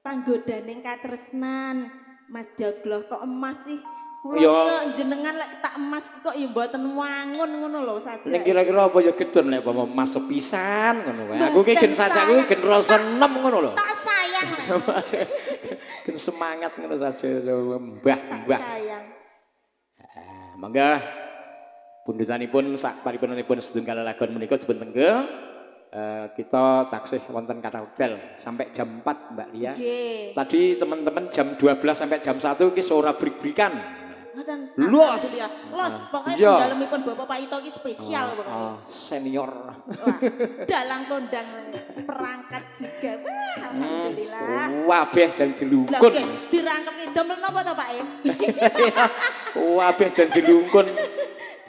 Panggodaning katresnan Mas Joglo kok emas sih? Kula yo jenengan lek tak emas kok ya mboten wangun ngono lho saja. Ning kira-kira apa ya gedun lek umpama emas sepisan ngono wae. Aku ki gen sajaku gen rasa enem ngono lho. Tak sayang. Gen semangat ngono saja mbah-mbah. Sayang. Heeh, monggo pundutanipun sak paripunanipun sedun kalelagon menika dipun tengge. Kita taksih wonten kathah hotel sampai jam 4 Mbak Lia. Nggih. Tadi teman-teman jam 12 sampai jam 1 iki ora brik-brikan. Ngoten. Los. Los pokoke dalemipun Bapak Pak Ito iki spesial pokoke. Senior. Wah, dalang kondang perangkat juga. Wah, alhamdulillah. Wabeh jan dilungkun. Lah nggih, dirangkep damel napa to Pak e? Wabeh jan dilungkun.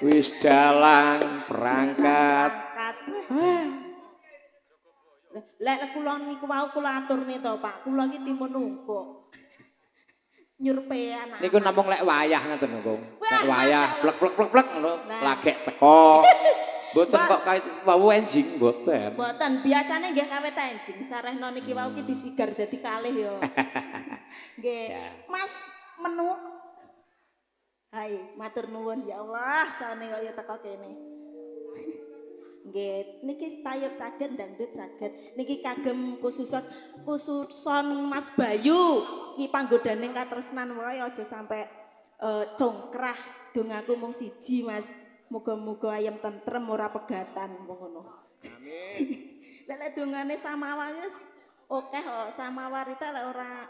Wis dalang, perangkat. Lek kula niku wau kula aturne to Pak, kula iki timun nungkuk. Nyurpe anak. Niku namung lek wayah ngoten lho, Kung. Lek wayah plek plek plek plek ngono, lagek teko. Mboten kok kait wau enjing mboten. Mboten, biasane nggih kawit enjing. Sarehno niki wau ki disigar dadi kalih ya. Nggih. Mas Menu. Hai, matur nuwun ya Allah, sane kok ya teko kene. Nggih, niki tayub saged dangdut saged. Niki kagem khususon Mas Bayu. Iki panggodaning katresnan wae aja sampe congkrah. Dongaku mung siji, Mas. Muga-muga ayem tentrem ora pegatan ngono. Amin. Lek dongane samawa wis akeh kok, samawarita lek ora.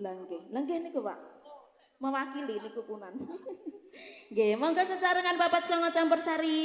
Lah nggih. Lah nggih niku, Pak. Mewakili niku punan. Nggih, monggo sesarengan papat songo campur sari.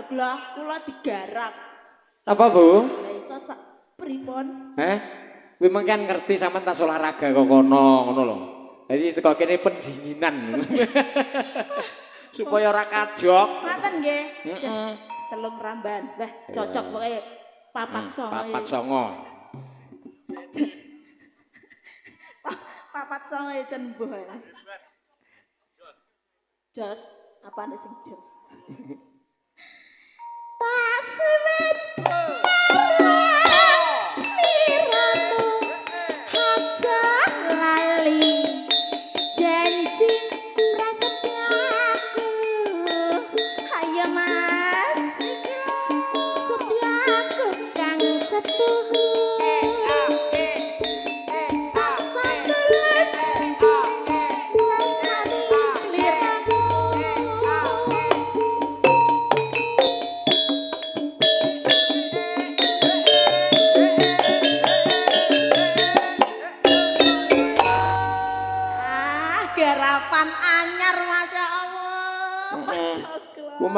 Doglo, kula digarap. Apa, Bu? Lah iso sak pripun? Heh? Kuwi mengke kan ngerti sampean tas olahraga kok kono, ngono lho. Jadi teko kene pendinginan. Supaya ora kajok. Ngoten nggih. Heeh. Telung ramban. Wah, cocok pokoke 4 9. 4 9. 4 9 ya jan mbuh. Jos, apane sing jos? Tak suwit marang sliramu, aja lali janji prasetyaku. Ayo Mas, setyaku kang setuhu. Tansah tulus tresnani sliramu. Ah, garapan anyar, Masya Allah. Heeh. Pak Doglo.